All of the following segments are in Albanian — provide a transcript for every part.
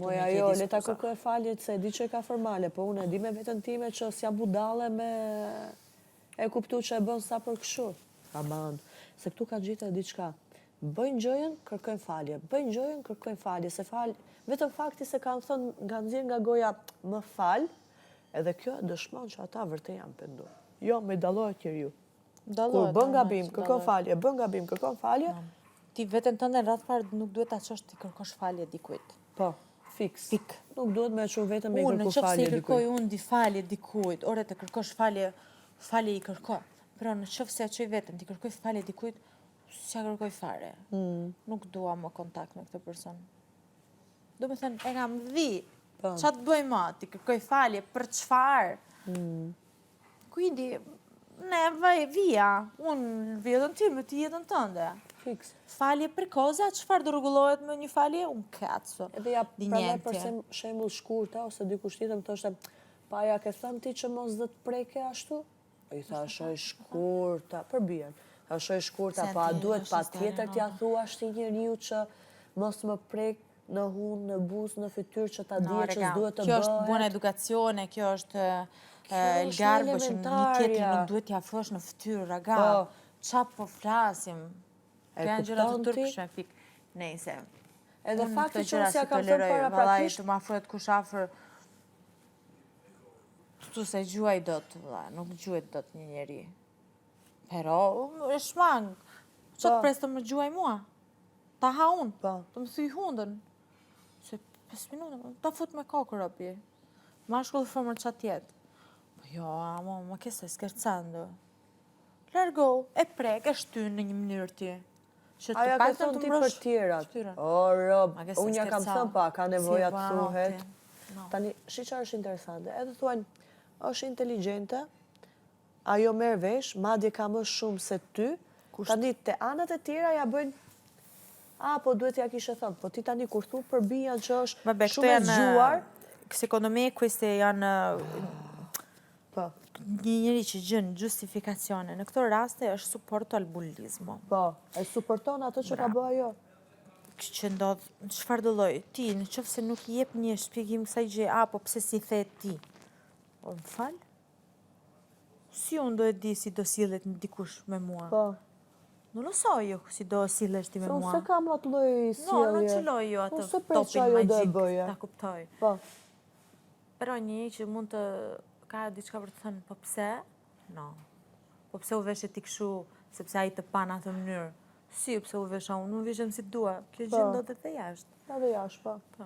Moj me ajo, kjedi le ta scusa. kërkojë falje se e di që e ka formale, po unë e di me veten time që s'jam budalle me e kuptu që e bën sa për kështu. Aman, se këtu ka gjitë e diçka. Bëjnë gjëjën, kërkojnë falje. Bëjnë gjëjën, kërkojnë falje. Se fal, vetëm fakti se kanë thënë nga nxjerr nga goja më fal, edhe kjo e dëshmon që ata vërtet janë pendu. Jo, me dallohet njeriu. Kur Dallohet, bën normal gabim, që kërkon dallohet. falje, bën gabim, kërkon falje, Ti veten tënde në radhë parë nuk duhet ta çosh ti kërkosh falje dikujt. po, fiks. Fik. Nuk duhet me çu vetëm me i Unë, në kërku qoftë se falje i kërkoj dikujt. unë di falje dikujt, ore të kërkosh falje, falje i kërko. Pero në qoftë se e çoj veten, ti kërkoj falje dikujt, s'ja kërkoj fare. Mm. Nuk dua më kontakt me këtë person. Do me thënë, e kam dhi. Po. Qa të bëj më? Ti kërkoj falje, për çfarë? Mm. Quindi, ne vaj, via, unë jetën time, ti jetën tënde. Fiks. Falje për cosa, çfarë do rregullohet me një falje? Un cazzo. Edhe ja Di prandaj për niente. sem- shembull shkurta ose dikush tjetër më thoshte, pa ja ke thënë ti që mos dhe të preke ashtu? I thash, oj shkurta, për bijën. Thash, oj shkurta, Se pa ti duhet është pa storia tjetër t'ja nota. thuash ti njeriu që mos më prek në hundë, në buzë, në fytyrë që ta No, dije që rega, s'duhet të kjo është buona bëhet. edukazione, kjo është e, Kjo il është garbo që një tjetri elementarja. nuk duhet t'i afrosh në fytyrë, raga. Po. Qa po flasim? E Kjo janë gjëra të kupton ti? turpshme, fik. Nejse. Edhe Unë fakti këto që gjëra unë s'ja si kam thënë toleroj, vallai paraprakisht, të më afrohet kush afër. Tu se gjuaj dot, valla, nuk gjuhet dot një njeri. Pero, e shmang. Që të Po. pres të më gjuaj mua? Ta ha unë, Po. të më thyj hundën. Se 5 minuta, ta fut me kokë robi. Mashkull femër qa tjetë. Po jo, amo, ma che stai scherzando? Largo, e prek, e shtyn në një mënyrë ti. Që të Aja ke paktën thënë të ti për mbrosh tjerat. fytyrën. O, rob, Ma che stai unë ja kam scherzando? thënë pa, ka Si e nevoja të buonanotte. thuhet. No. Tani, shi çfarë është interesante? Edhe thuajnë, është inteligjente, ajo merr vesh, madje ka më shumë se ty. Tani te anët e tjera ja bëjnë A, po duhet ja kishe thënë, po ti tani kur thu për bijan që është Vabbè, këto shumë e janë, zgjuar, secondo me, queste janë po, një njeri që gjën giustifikazione. Në këto raste është supporto al bullismo. po, e suporton atë që ka bë ajo. Që ndodh në çfarë do lloj. Ti, në qoftë se nuk i jep një shpjegim kësaj gjë, a, po pse si the ti? Po, më fal? Si unë do e di si do sillet një dikush me mua? Po. Non lo so io si do sillesh ti me Se unë mua. se kam atë lloj No, sjellje. non ce l'ho io atë Unë se pres që topin ajo do e magjik, bëje. ta kuptoj. Po, Pero një që mund të ka diçka për të thënë, po pse? No. Po pse u veshe ti kështu, sepse ai të pa në atë mënyrë. Si pse u vesha unë, unë vishem si dua. Kjo gjë Po. ndodhet edhe jashtë. edhe jashtë, po. Po.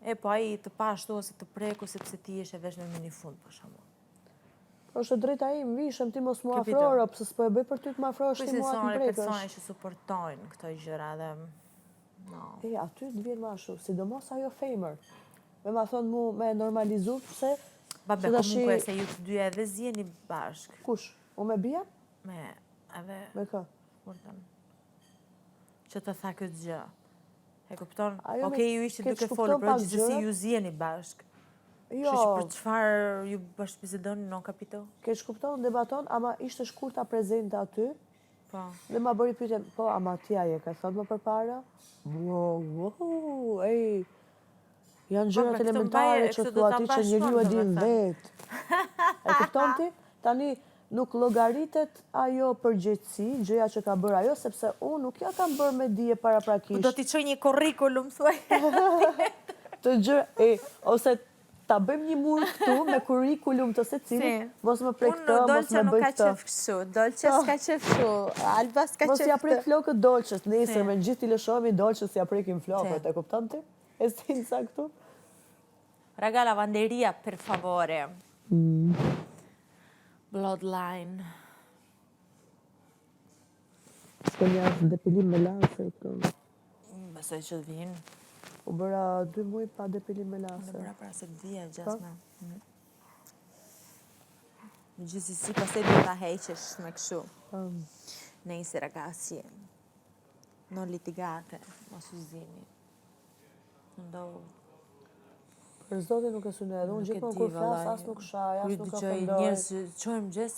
E po ai të pa ashtu ose të preku sepse ti ishe vesh me minifund për shembull. Po është e drejta im, vishem, ti mos mu Capito? afro, pse s'po e bëj për ty të më afrosh ti Queste mua të sono më le prekësh. persone që supportojnë këto gjëra dhe no. E, aty të vjen më ashtu, sidomos ajo femër. Me ma thonë mu me normalizu, pse Vabbè, Se tashi- comunque se ju të dyja edhe ziheni bashk kush? U me bia? me edhe Me kë? Kurtën. Që të tha këtë gjë. E kupton? Ajo me Okej, ju ishte keq duke kupton folur, pero pak gjithsesi gjërat. ju ziheni bashk. Jo, Kështu që për çfarë ju bashkëbisedoni, non capito? keq kupton, debaton, ama ishte shkurta prezente aty, Po. dhe ma bëri pyetjen, po, ama ti a je ka thënë më përpara? Wow, wow, ej, janë gjërat pra, këtë elementare mbaje- që këtë do thua ta ti që mbash njeriu e mend, din domethënë. vetë. E kupton ti? Tani nuk llogaritet ajo përgjegjësi, gjëja që ka bërë ajo, sepse unë nuk ja kam bërë me dije paraprakisht. Do t'i çoj një kurrikulum, thuaj. Të gjë, e, ose ta bëjmë një mur këtu me kurrikulum të secilit, Si. mos më prek Unë këtë, mos Dolce më nuk bëj ka këtë. qef kështu, Dolce s'ka qef kështu, Alba s'ka Mos qef ja prek këtë. flokët Dolces, nesër Si. me gjithë i lëshohemi Dolces ja prekim flokët, Si. e kupton ti? Esenca këtu? Raga, lavanderia, per favore. Mm. Bloodline. S'kemi as depilim me laser këtu. Besoj që të vinë. U bëra dy muaj pa depilim me Unë laser. bëra para se të vija gjasme. Mm. Gjithsesi, pastaj do ta heqësh me kështu. Um, Nejse ragazzi, non litigate, mos u zini. Ndodh. Për zotin nuk e synoj, edhe unë Nuk e gjithmonë di, kur flas vallai. as nuk shaj, Kur as ju nuk dëgjoj ofendoj. njerëz që çohen mëngjes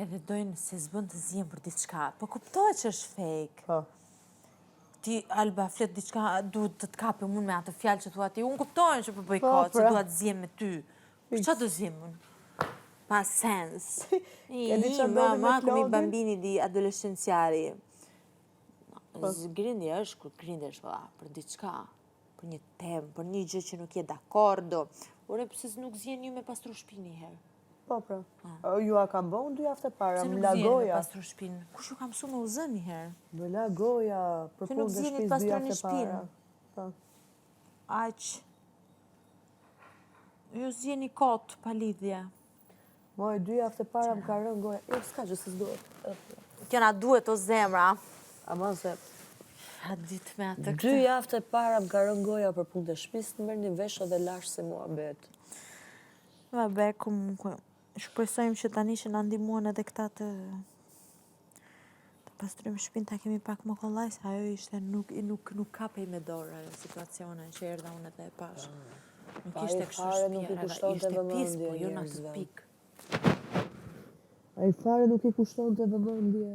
edhe dojnë se s'bën të zihen për diçka. Po kuptohet që është fake. Po. Ti, Alba, flet diçka, duhet të të kapem unë me atë fjalë që thua ti. Unë kuptoj që po bëj Po, kot, se pra. dua të zihem me ty. Për çfarë do zihem unë? Pa sens. E di çfarë ma, ndodhi me ma, come i Klodin? bambini di adolescenziali. Po. Grindje është kur grindesh valla, për diçka, për një temë, për një gjë që nuk je dakord. Ore, pse nuk zihen ju me pastru shtëpinë një herë? Po, pra. Ju a kam bo unë dy javë të para, Pse më nuk la ziheni me goja. pastru shtëpinë? Kush ju ka mësu me u zënë një herë? Më la goja për Pse nuk punë të ziheni të shtëpisë dy pastroni javë të shtëpinë? para. Po. Aq. Ju ziheni kot pa lidhje. Moj, dy javë të para më ka rënë goja. Jo, s'ka gjë se s'duhet. Kjo na duhet o zemra. Ama se A ditë me atë dy këtë. javë të para më ka rënë goja për punë të shtëpisë, të merrni vesh edhe lash si muhabet. Vabbè, comunque, shpresojmë që tani që na ndihmuan edhe këta të të pastrojmë shtëpinë ta kemi pak më kollaj, se ajo ishte nuk nuk nuk kapej me dorë ajo situacione që erdha unë edhe e pash. Nuk Pa, ai ishte kështu fare nuk i shtëpia, Rada, kushtonte ishte pis, vëmendje po jo në atë njerëzve. pikë. Ai fare nuk i kushtonte vëmendje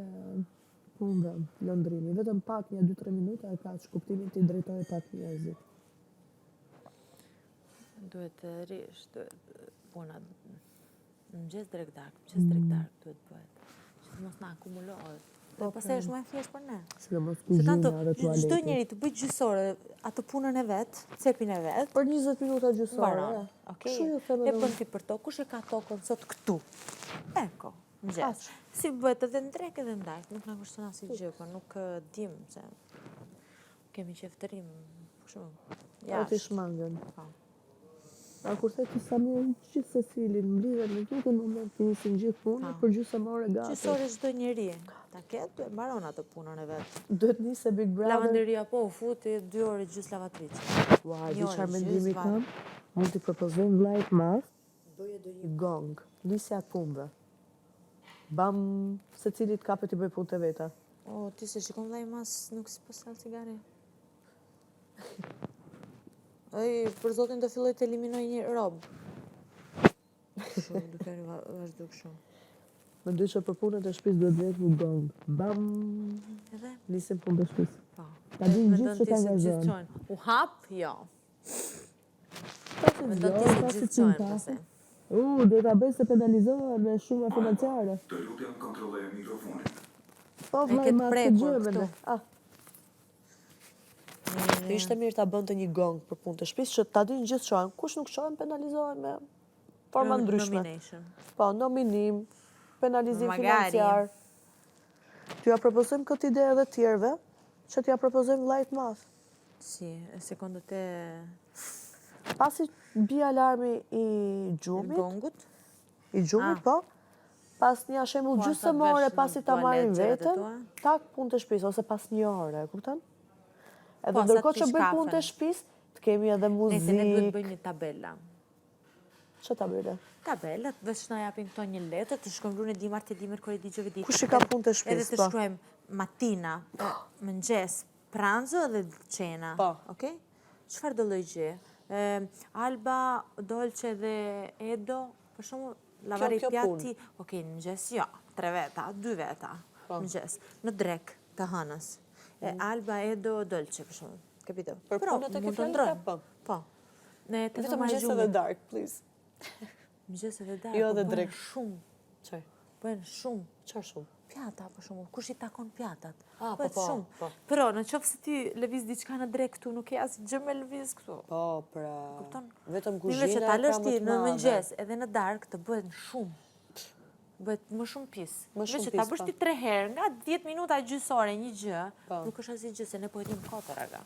punëve, Londrimi. Vetëm pak, një 2-3 minuta e kaq kuptimin ti drejtoj pak njerëzit. Duhet të rish, duhet puna në mëngjes drek dark, mëngjes drek dark duhet bëhet. Që të mos na akumulohet. Dhe Po, pastaj pra. është më e thjeshtë për ne. Sidomos Se tanto, kuzhina dhe çdo tualeti. njeri të bëj gjysore atë punën e vet, cepin e vet, Për 20 minuta gjysore. mbaron. e. Okej. Kështu ju them E edhe bën unë. ti për tokë, kush e ka tokën sot këtu? Eko, mëngjes. Aq. Si bëhet edhe në drek edhe në darkë, nuk na kushton asnjë gjë, po nuk eh, dim se kemi qef të rrim kështu. Po ti Jashtë. shmangen. Po. A kur the ti sa mirë gjithë secilin mblidhen në njëjtin moment të nisin gjithë punën, Po. për gjysmë ore gati. Gjysore çdo njeri. Ta ketë, e mbaron atë punën e vet. Duhet nise Big Brother. Lavanderia po u futi 2 orë gjysmë lavatriçe. Ua, Një di orë çfarë gjysmë, mendimi vaj. kam? Mund t'i propozojmë vllait madh, bëje do një gong, nisja e punëve. Bam, secili të kapet i bëj punët e veta. O, ti se shikon vllai mas nuk si po sjell cigare. Ej, për zotin do filloj të eliminoj një rob. Kështu, duke vazhdu kështu. Mendoj që për punët e shtëpisë duhet vetë një gong. Bam, Edhe? nisim punët e shtëpisë. Po. Ta din Mendon gjithë që ti ta se gjithë angazhojnë. çojnë. U hap? Jo. Pa si Mendon ti zgjohen, se pa si gjithë qim çojnë kafe. pastaj. U, do ta bëj se penalizohen me shuma financiare. Të lutem kontrolloje mikrofonin. Po, E vllai ke të madh, këtë prekur gjë e këtu. mendoj. Ah. Të ishte mirë ta bënte një gong për punë të shtëpisë që ta dinë gjithë çohen. Kush nuk çohen penalizohen me forma ndryshme. Nomination. Po, nominim, penalizim Magari. financiar. T'ja propozojmë këtë ide edhe tjerëve, që t'ja propozojmë vllait madh. Si, secondo te Pasi bi alarmi i il gjumit, gongut? i gjumit, Ah. po, pas një shembull Po, sa gjysmë të vesh ore në pasi ta tualet marrin gjërat e veten, tua? tak punë të shtëpisë ose pas një ore, e kupton? Edhe Po, sa ndërkohë të që pish bëjmë punë të kafen. shtëpisë, të kemi edhe Nëse ne duhet muzikë. bëjmë një tabela. Ç'a tabela? Tabela, veç na japin këto një letër, të shkojmë lunedì, martedì, mercoledì, giovedì. Kush i ka punë të Edhe shtëpisë, të po. shkruajmë mattina, e, mëngjes, pranzo dhe cena. Po. Okej? Çfarë do lloj gjë? E, Alba, Dolce dhe Edo, për shembull, lavare i kjo piatti, okej, në mëngjes jo, tre veta, dy veta, Po. mëngjes, në drek të hënës. E, Alba, Edo, Dolce, për shembull. Capito? Mm. Për Però, punët e ke mund të fjalën ndrojmë. po. Po. Ne të Vetëm thoma e mëngjes edhe gjumit. dark, please. Mëngjes edhe dark, Jo po edhe bëhen drek. Shumë, Çfarë? bëhen shumë. Çfarë shumë? Pjata, për shembull, kush i takon pjatat? Ah, po, Bëhet po, shumë. po. Però, në qoftë se ti lëviz diçka në drek këtu, nuk e asgjë me lëviz këtu. Po, pra. Kupton? Vetëm Mirë kuzhina që e ta ka lësh më ti të në madhe. mëngjes edhe në darkë të bëhet shumë. Bëhet më shumë pis. Më Veç shumë që ta pis, bësh po. ti tre herë, nga 10 minuta gjysore një gjë, Po. nuk është asgjë gjë se ne po jetojmë kot raga.